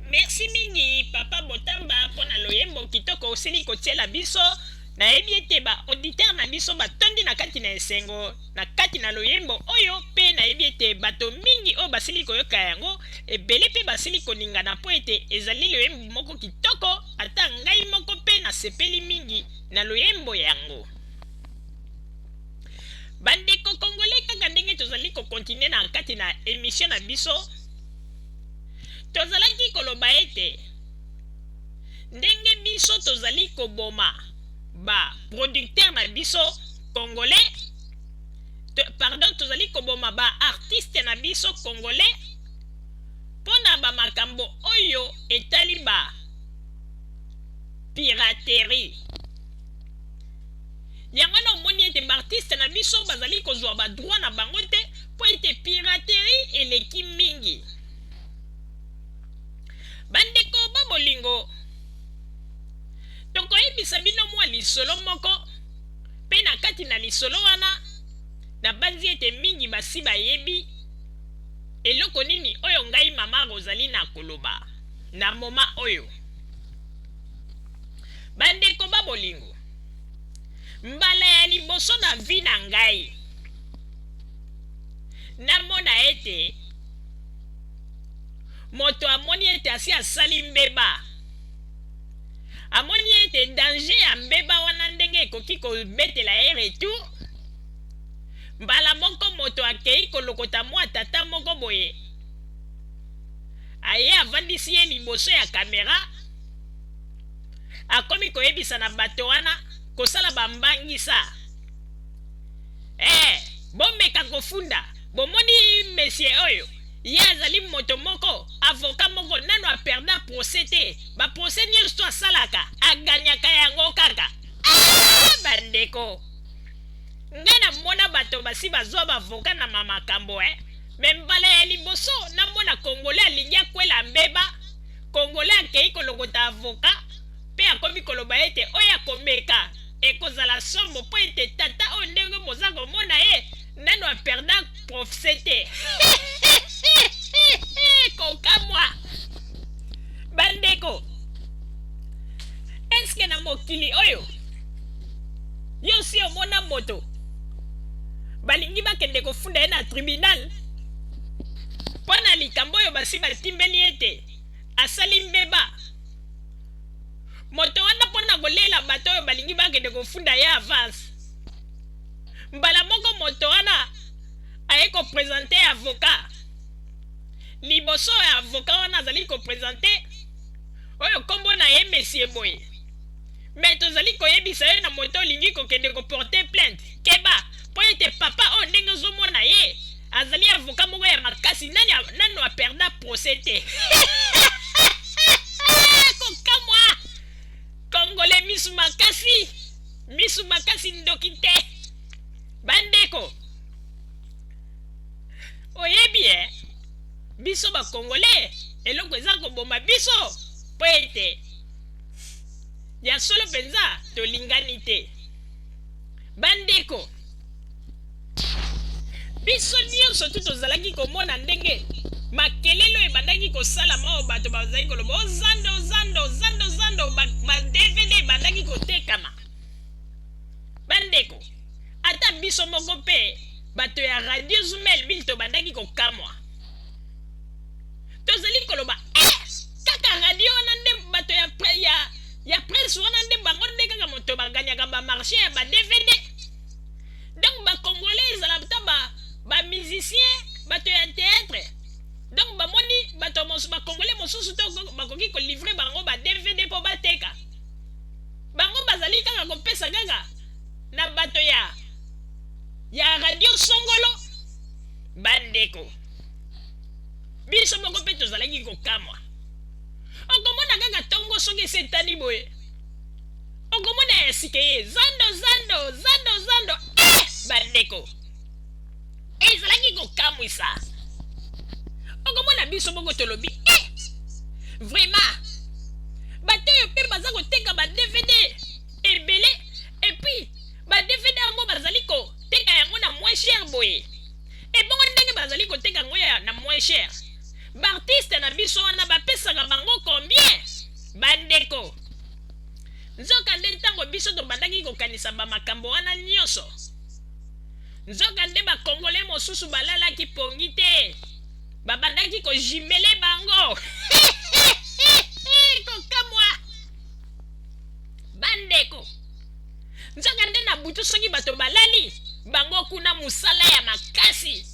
Merci mingi papa Botamba mpo na loyembo kitoko osili kotiela biso. Nayebi ete ba auditeurs na biso batondi na kati na esengo na kati na loyembo oyo, mpe nayebi ete bato mingi oyo basili koyoka yango ebele mpe basili koningana mpo ete ezali loyembo moko kitoko. Ata ngai moko mpe nasepeli mingi na loyembo yango. Bandeko Congolais, kaka ndenge tozali ko continuer na kati na emission na biso, tozalaki koloba ete ndenge biso tozali koboma ba producteurs na biso Congolais, pardon, tozali koboma ba artistes na biso Congolais mpo na ba makambo oyo etali ba piraterie. Yango wana omoni ete ba artistes na biso bazali kozwa ba droits na bango te mpo ete piraterie eleki mingi. Bandeko ba bolingo, tokoyebisa bino mwa lisolo moko, mpe na kati na lisolo wana, nabanzi ete mingi basi bayebi eloko nini oyo ngai Mama Rosalie nakoloba na moma oyo. Bandeko ba bolingo, mbala ya liboso na vie na ngai namona ete moto amoni ete asi asali mbeba, amoni ete danger ya mbeba wana ndenge ekoki kobetela ye retour, mbala moko moto akei kolokota mwa tata moko boye, aye avandisi ye liboso ya kamera, akomi koyebisa na bato wana kosala bambangisa, bomeka kofunda, bomoni monsieur oyo, ye azali moto moko, avocat moko nano aperda procès te, ba procès nyonso to asalaka aganyaka yango kaka. Bandeko, ngai namona bato basi bazwa bavocat na makambo, me mbala ya liboso namona Congolais alingi akwela mbeba, Congolais akei kolokota avocat mpe akomi koloba ete oyo akomeka ekozala sombo mpo ete tata oyo ndenge boza komona ye nano aperda procès te. Kokamwa bandeko, eske na mokili oyo yo si omona moto balingi bakende kofunda ye na tribunal mpo na likambo oyo basi batimbeli ete asali mbeba, moto wana mpo na kolela bato oyo balingi bakende kofunda ye avance, mbala moko moto wana aye kopresente avocat liboso ya avocat wana azali kopresente oyo nkombo na ye monsieur boye, me tozali koyebisa ye na moto olingi kokende koporte plainte, keba mpo ete papa oyo ndenge ozomona ye azali avocat moko ya makasi, nani nano aperda procès te. Kokamwa, Congolais misu makasi, misu makasi, ndoki te. Bandeko, oyebi biso bakongolais eloko eza koboma biso mpo ete ya solo mpenza tolingani te. Bandeko, biso nyonso tu tozalaki komona ndenge makelelo ebandaki kosalama oyo bato bazalaki koloba ozando zando zando zando, ba DVD ebandaki kotekama. Bandeko, ata biso moko mpe bato ya Radio Zumel bili tobandaki kokamwa, tozali koloba kaka radio wana nde bato ya presse wana nde bango nde kaka moto baganyaka ba marché ya ba DVD. Donc ba Congolais ezala ata ba musicien, bato ya théâtre, donc bamoni bato ba Congolais mosusu to bakoki kolivre bango ba DVD mpo bateka, bango bazali kaka kopesa kaka na bato ya radio songolo. Bandeko, biso moko mpe tozalaki kokamwa. Okomona kaka ntongo soki esetani boye, okomona ya sika ye zando zando zando zando. Bandeko, ezalaki kokamwisa. Okomona biso moko tolobi vraiment bato oyo mpe baza koteka ba DVD ebele, et puis ba DVD yango bazali koteka yango na moins cher boye. Ebongo ndenge bazali koteka yango na moins cher, Baartiste na biso wana bapesaka bango combien? Bandeko, nzoka nde ntango biso tobandaki kokanisa bamakambo wana nyonso, nzoka nde bakongole mosusu balalaki pongi te, babandaki kojimele bango. Kokamwa, bandeko, nzoka nde na butu soki bato balali, bango kuna mosala ya makasi,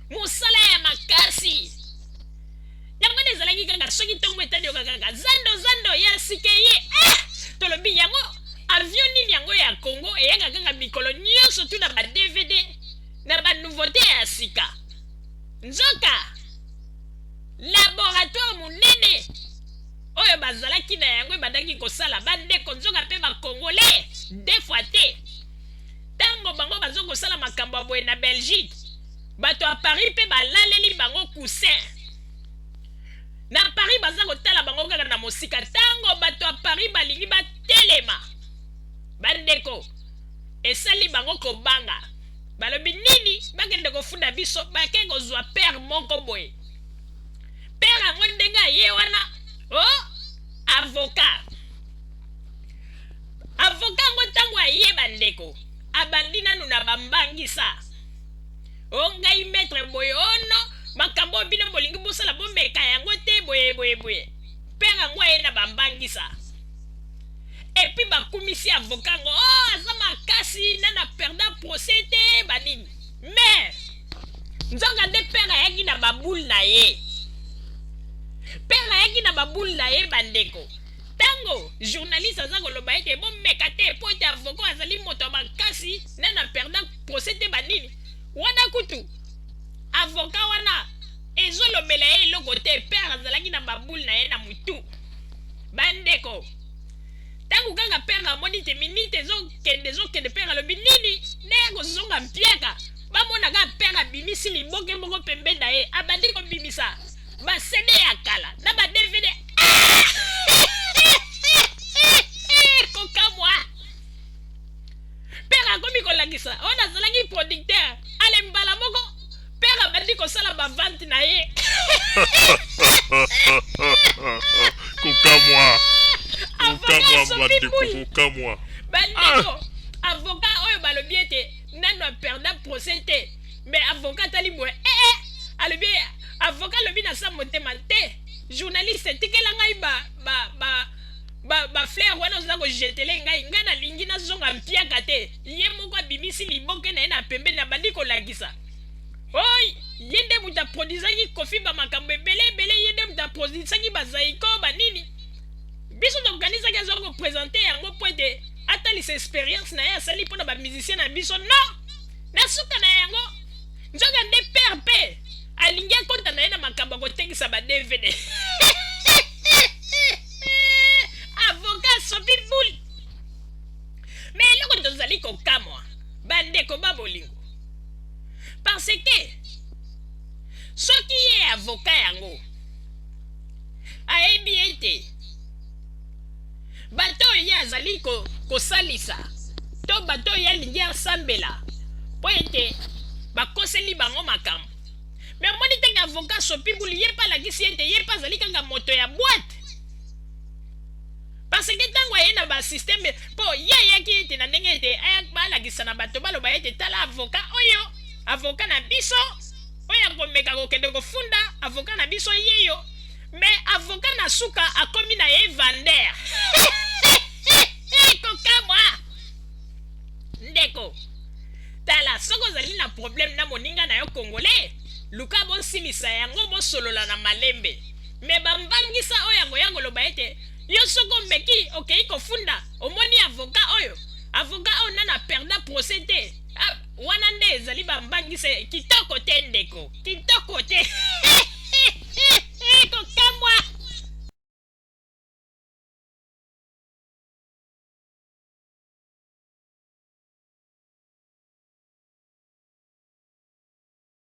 mosala ya makasi. Yango nde ezalaki kaka soki ntongo etali, yoka kaka zando zando ya sike ye. Ah! Tolobi yango avion nini yango ya Congo eyaka kaka mikolo nyonso tu na ba DVD na banouveauté ya sika? Nzoka laboratoire monene oyo bazalaki na yango ebandaki kosala, bandeko. Nzoka mpe bakongolais deux fois te. Ntango bango bazo kosala makambo ya boye na Belgique, bato ya Paris mpe balaleli bango coussin. Na Paris baza kotala bango kaka na mosika. Ntango bato ya Paris balingi batelema, bandeko, esali bango kobanga. Balobi nini? Bakende kofunda biso. Bake kozwa père moko boye. Père yango, ndenge aye wana, o oh, avocat. Avocat yango, ntango aye, bandeko, abandi nanu na bambangisa: "O ngai maître boye, ono makambo oyo bino bolingi bosala, bomeka yango te, boye boye boye." Père yango aye na bambangisa et puis bakumisi avocat yango: "Oh, aza makasi, nana perda procès te, banini." Mais nzoka nde père ayaki na baboule na ye. Père ayaki na baboule na ye, bandeko. Ntango journaliste aza koloba ete bomeka te mpo ete avocat azali moto ya makasi, nana perda procès te, banini wana, kutu avocat wana ezolobela ye eloko te. Père azalaki na baboule na ye na mutu. Bandeko, ntango kaka père amoni te minute ezokende, ezokende, père alobi nini? Nde kozonga mpiaka. Bamonaka père abimisi liboke moko pembeni na ye, abandi kobimisa baCD ya kala na baDVD. Kokamwa, père akomi kolakisa oyo nazalaki producteur. Ale, mbala moko père abandi kosala bavente na ye. Kokamwa, kokamwa, bandeko, kokamwa. Bandeko, avocat oyo balobi ete nano aperda procès te, mais avocat atali boye, ee, alobi, avocat alobi na sa motema te: "Journaliste, etikela ngai ba bafleur wana oza kojetele ngai. Ngai nalingi nazonga mpiaka te." Ye moko abimisi liboke na ye na pembeni, abandi kolakisa: oy, ye nde moto aproduisaki Kofi, bamakambo ebele ebele, ye nde moto aproduisaki bazaiko, banini. Biso tokanisaki aza koprésenter yango mpo ete atalisa expérience na ye asali mpo na bamusicien na biso. Non, na suka na yango, nzoka nde père mpe alingi akɔta na ye na makambo ya kotekisa ba DVD. Avocat sopi boule. Mais eloko tozali kokamwa, bandeko ba bolingo, parce que soki ye avocat yango ayebi ete bato oyo ye azali kosalisa to bato oyo ye alingi asambela mpo ete bakoseli bango makambo, mais omoni ndenge avocat sopi boule, ye mpe alakisi ete ye mpe azali kaka moto ya boîte, parce que ntango aye na basystème, mpo ye ayaki ete na ndenge ete balakisa na bato, baloba ete tala avocat oyo, avocat na biso oyo akomeka kokende kofunda, avocat na biso yeyo. Mais avocat na suka akomi na ye vendeur. Kokamwa, ndeko. Tala, soki ozali na problème na moninga na yo congolais, luka bosilisa yango, bosolola na malembe. Mais bambangisa oyo akoya koloba ete yo soki omeki okei kofunda, omoni avocat oyo, avocat oyo nana perda procès te. Ah, wana nde ezali bambangisa. Kitoko.